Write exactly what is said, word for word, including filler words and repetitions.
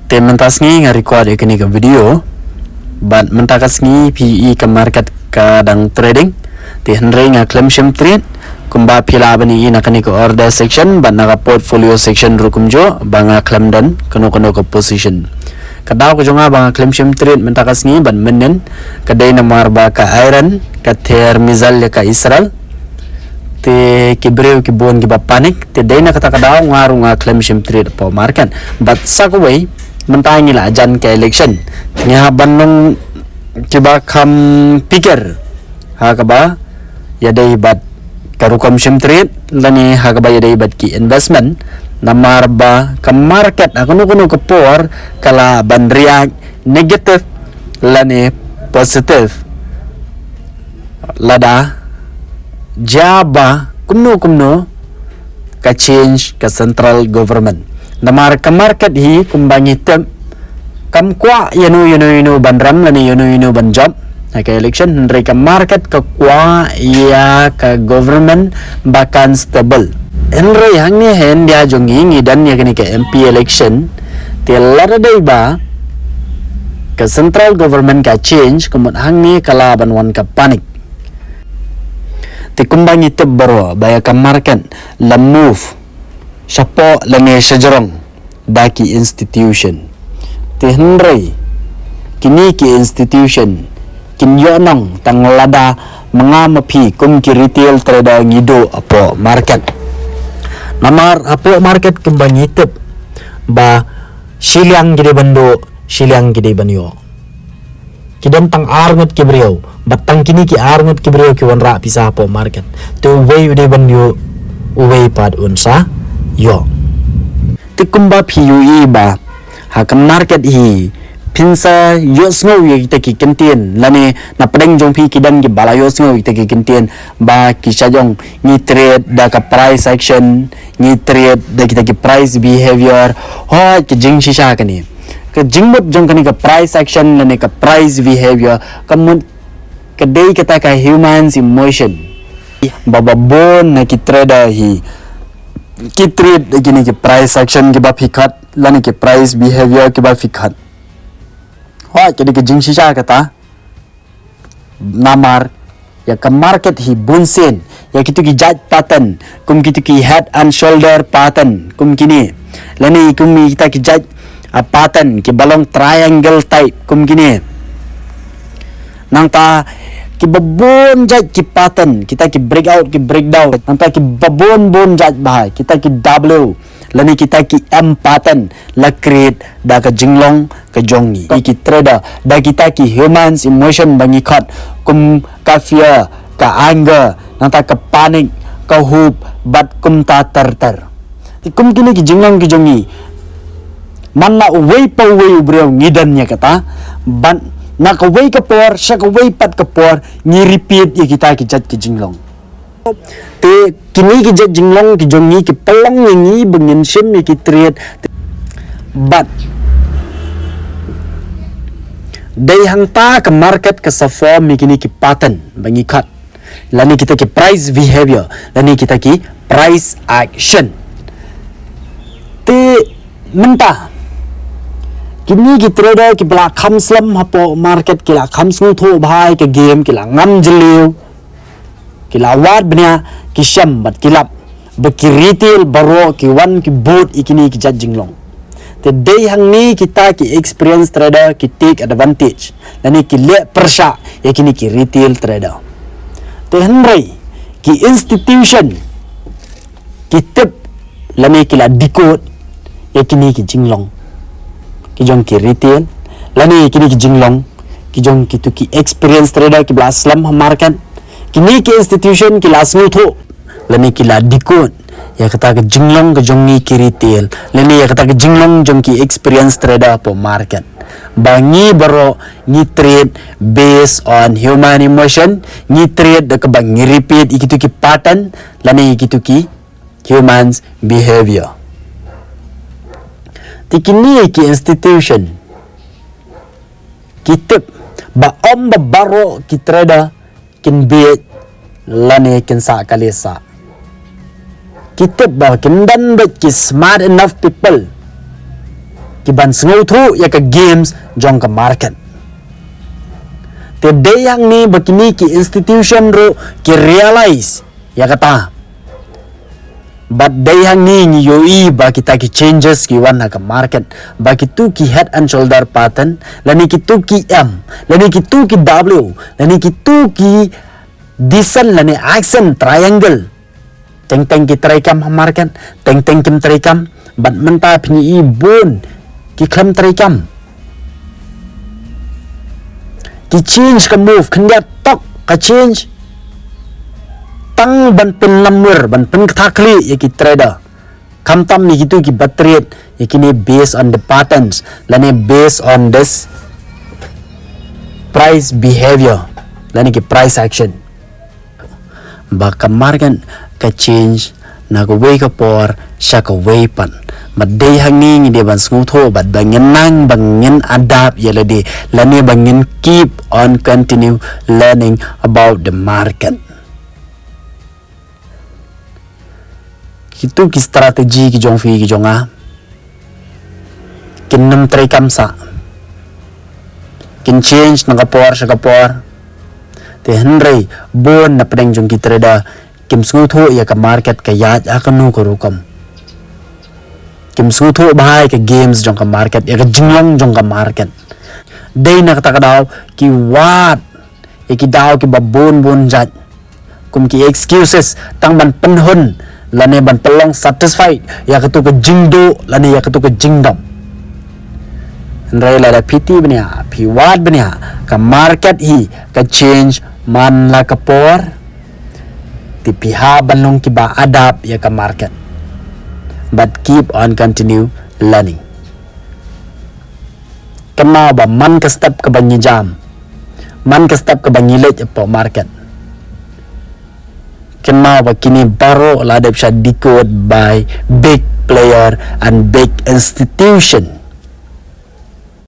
Te mynta sngi nga record ïa kane ka video. Bad mynta ka sngi phi i ka market ka dang trading. Te hynrei nga khlem shim trade. Kumba phi lah ban i na kane ka order section bad na ka portfolio section ruh kumjuh ba nga khlem don kano kano ka position. Ka daw ka jong nga ba nga khlem shim trade mynta ka sngi bad mynnin ka dei namar ba ka Iran ka ther missile ïa ka Israel. Te ki briew ki bun kiba panic, te dei na kata ka daw nga ruh nga khlem shim trade hapoh market. Bad sa kawei, mynta ngi la jan ka election. Ngi hap ban long kiba kham phikir ha kaba ïadei bad ka rukom shim trade lane ha kaba ïadei bad ki investment. Namar ba ka market ha kano kano ka por ka lah ban react negative lane positive lada jia ba kumno kumno ka change ka central government. Namar ka market hi kumba ngi tip kam kwah ïano ïano ïano ban rem lane ïano ïano ban jop ha ka election, hynrei ka market ka kwah ïa ka government ba kan stable. Hynrei hangne ha India jong ngi ngi don ïa kane ka M P election, te lada dei ba ka central government ka change, ka mut hangne ka lah ban wan ka panic. Te kumba ngi tip baroh ba ïa ka market la move shapoh lane shajrong da ki institution. Te hynrei kine ki institution kin ïoh nong tang lada ma nga ma phi kum ki retail trader ngi duh hapoh market. Namar hapoh market kumba ngi tip ba shiliang ki dei ban duh, shiliang ki dei ban ïoh. Ki don tang ar ngut ki briew, bad tang kine ki ar ngut ki briew ki wanrah pisa hapoh market. Te uwei u dei ban ïoh, uwei pat un sa ïoh. Te kumba phi ïohi ba ha ka market hi phin sa ïohsngew ïa kita ki kyntien lane na pdeng jong phi ki don kiba la ïohsngew ïa kita ki kyntien ba ki sa ong ngi trade da ka price action, ngi trade da kita ki price behavior. Hooid, ka jingshisha kane. Ka jingmut jong kane ka price action lane ka price behavior ka mut ka dei kata ka human's emotion. Ba ba bun na ki trader hi ki trade da kine ki price action kiba phi khot lane ki price behavior kiba phi khot. Hooid, ka dei ka jingshisha kata. Namar ïa ka market hi bun sien ïa kitu ki jait pattern, kum kitu ki head and shoulder pattern kum kine, lane kum kita ki jait, ah, pattern kiba long triangle type kum kine. Nangta kiba bun jait ki pattern, kita ki breakout, ki breakdown, nangta kiba bun bun jait bha, kita ki W lane kita ki M pattern la create da ka jinglong ka jong ngi ki trader, da kita ki human's emotion ba ngi khot kum ka fear, ka anger, nangta ka panic, ka hope bad kumta ter ter. Kum kine ki jinglong ki jong ngi, man la uwei pa uwei u briew ngi don ïa kata, bad na kawei ka por sha kawei pat ka por ngi repeat ïa kita ki jait ki jinglong. Te kine ki jait jinglong ki jong ngi ki pynlong ïa ngi ba ngin shim ïa ki trade. Bad dei hangta ka market ka sa form ïa kine ki pattern ba ngi khot, lane kita ki price behavior, lane kita ki price action. Te mynta kine ki trader kiba la kham slem hapoh market, ki la kham sngewthuh bha ïa ka game, ki la ngam jylliew, ki la wad bniah, ki shem bad ki lap ba ki retail baroh ki wan ki bud ïa kine ki jait jinglong. Te dei hangne kita ki experienced trader ki take advantage lane ki leh pyrshah ïa kine ki retail trader. Te hynrei ki institution ki tip lane ki la decode ïa kine ki jinglong ki jong ki retail lane ïa kine ki jinglong ki jong kitu ki experienced trader kiba la slem ha market. Kine ki institution ki la sngewthuh lane ki la decode ïa kata ka jinglong ka jong ngi ki retail lane ïa kata ka jinglong jong ki experienced trader hapoh market, ba ngi baroh ngi trade based on human emotion, ngi trade da kaba ngi repeat ïa kitu ki pattern lane ïa kitu ki humans behavior. Te kine ki institution ki tip ba ym ba baroh ki trader kin bieit lane kin sah kali sah. Ki tip ba kin don beit ki smart enough people ki ban sngewthuh ïa ka games jong ka market. Te dei hangne ba kine ki institution ruh ki realize ïa kata. Bad dei hangne ngi ïohi ba kita ki changes ki wan ha ka market, ba kitu ki head and shoulder pattern, lane kitu ki M, lane kitu ki W, lane kitu ki descent lane ascent triangle. Teng teng ki treikam ha market, teng teng kim treikam. Bad mynta phi ïohi bun ki khlem treikam. Ki change ka move, khyndiat tok ka change. Tang ban pynlamwer, ban pynkthah khlieh ïa ki trader. Khamtam ïa kitu kiba trade ïa kine based on the patterns, lane based on this price behavior, lane ki price action. Ba ka market ka change na kawei ka por sha kawei pat. Bad dei hangne ngi dei ban sngewthuh bad ba ngin nang, ba ngin adapt ïa lade, lane ba ngin keep on continue learning about the market. Kitu ki strategy ki jong phi ki jong nga, kin nym treikam sah. Kin change na ka por sha ka por. Te hynrei bun na pdeng jong ki trader kim sngewthuh ïa ka market ka ïaid ha kano ka rukom. Kim sngewthuh bha ïa ka games jong ka market, ïa ka jinglong jong ka market. Dei na kata ka daw ki wad ïa ki daw kiba bun bun jait kum ki excuses, tang ban pynhun lane ban pynlong satisfied ïa katu ka jingduh lane ïa katu ka jingdom. Hynrei lada phi tih bniah, phi wad bniah, ka market hi ka change man la ka por. Te phi hap ban long kiba adapt ïa ka market. But keep on continue learning. Kynmaw ba man ka step kaba ngi jam, man ka step kaba ngi leit hapoh market, kynmaw ba kine baroh la dep sha decode by big player and big institution.